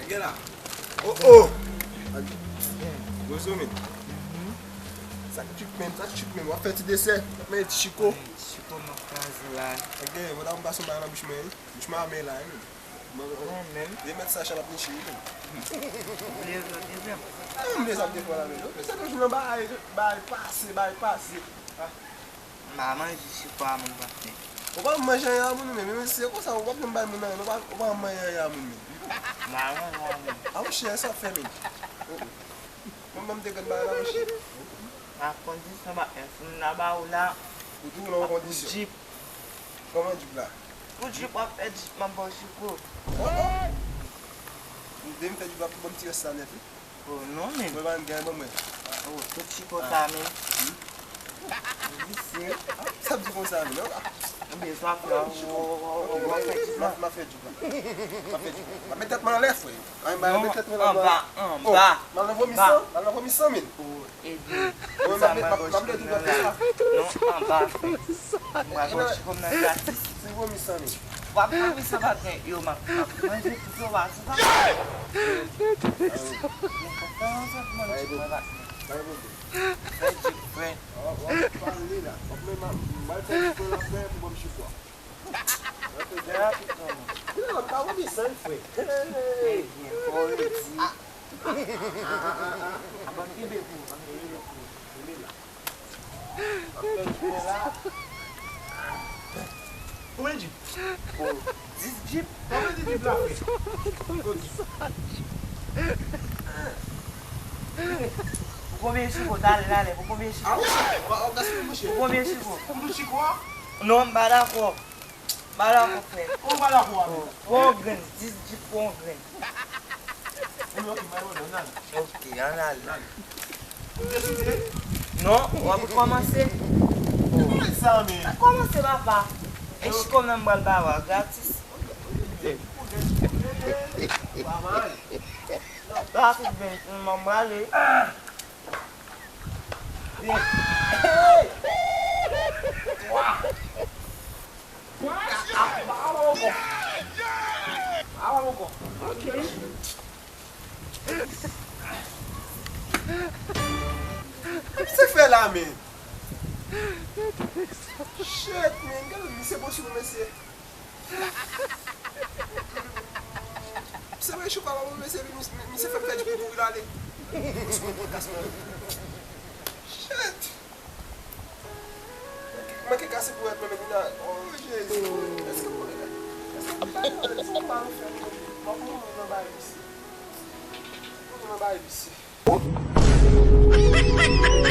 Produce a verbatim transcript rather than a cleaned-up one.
Gen la. Oh, oh! Bozo, men. Sa k tchip, men? Sa k tchip, men? W ap fè ti desè? W ap mete ti chiko? Chiko m ap kraze la. Gen, mwen ta m pase yon bagay nan bouch mwen, wi. Bouch mwen ame la, wi. Mwen menm. Remèt sa chan ap niche, wi, men. Ou bliye sa te fè? Non, m bliye sa m te fè la, men. Sa te jou nan bagay, bagay pase, bagay pase. Ah. M pa manje chiko a moun patnè. Ou pa manje anyen a moun menm, men se konsa, ou pa janm bay moun anyen, ou pa, ou pa manje anyen a moun menm. M pa manje anyen. A monchè, sa w fè menm? Oh, oh. Mwen menm te gad bagay la, monchè. Nan kondisyon patnè, si m ta ba ou la, ou tou nan yon kondisyon. Pou djip. Kòman djip la? Pou djip, w ap fè djip, m ap ba w chiko. Oh, oh. M vle m fè djip la pou ban m ti rès la nèt, wi. Oh, non, men. Mwen pa gen ban mwen. Oh, tout chiko sa, men. Visye. Sa di konsa, men, non? Oubyen sa fè, w ap fè djip la. M ap fè djip la. M ap fè djip la. M ap met tèt mwen anlè, frè. Ay, m pa met tèt mwen anba. Anba, anba. M al nan vomi san, m al nan vomi san, men. Ou ede. Mwen, m ap met, m ap, m ap met djip la konsa. Non, anba, frè. M ap ba w chiko m nan gratis. Se vomi san, men. W ap vomi san, patnè. Yo, m ap, m ap manje tout yo, w ap, se sa. Mwen kontan, se pou manje mwen, patnè. Fè djip, frè. W ap pale la. W ap men m al fè djip la, frè, pou ban m chiko a. Rapid kòman? Non, pa vomi san, frè. Ebyen, fò w redi. Aban kenbe pou, aban kenbe pou. Kenbe la. Konbyen djip? Pou dis djip. Konbyen djip la fè? Pou konbyen chiko? Talè, talè. Pou konbyen chiko? Pou konbyen chiko? Pou tout chiko a? Non, m pa dakò. M pa dakò, frè. Ou pa dakò avè m? Pou yon grenn, dis djip pou yon grenn. Ebyen, ok, bay mwen, ann ale. Ok, ann ale. Ou deside? Non, w ap kòmanse. Ou konn sa, men. Kòmanse, papa. E chiko menm pral ba w a gratis. Pa mal. Gratis, ben, m prale. Twa. Twa. Avan ankò. Avan ankò. Ok. Misye fè la, men. Shit, men. Gade, misye posib, mesye. Se vre, chiko a pa bon, mesye, misye fè m fè djip pou l ale. Shit! Manke kase pou èt mwen, men, oh, Jezi. Èske mwen, èske mwen, èske mwen ba nou fè mwen, mwen, mwen, mwen, mwen, mwen, mwen, mwen, mwen,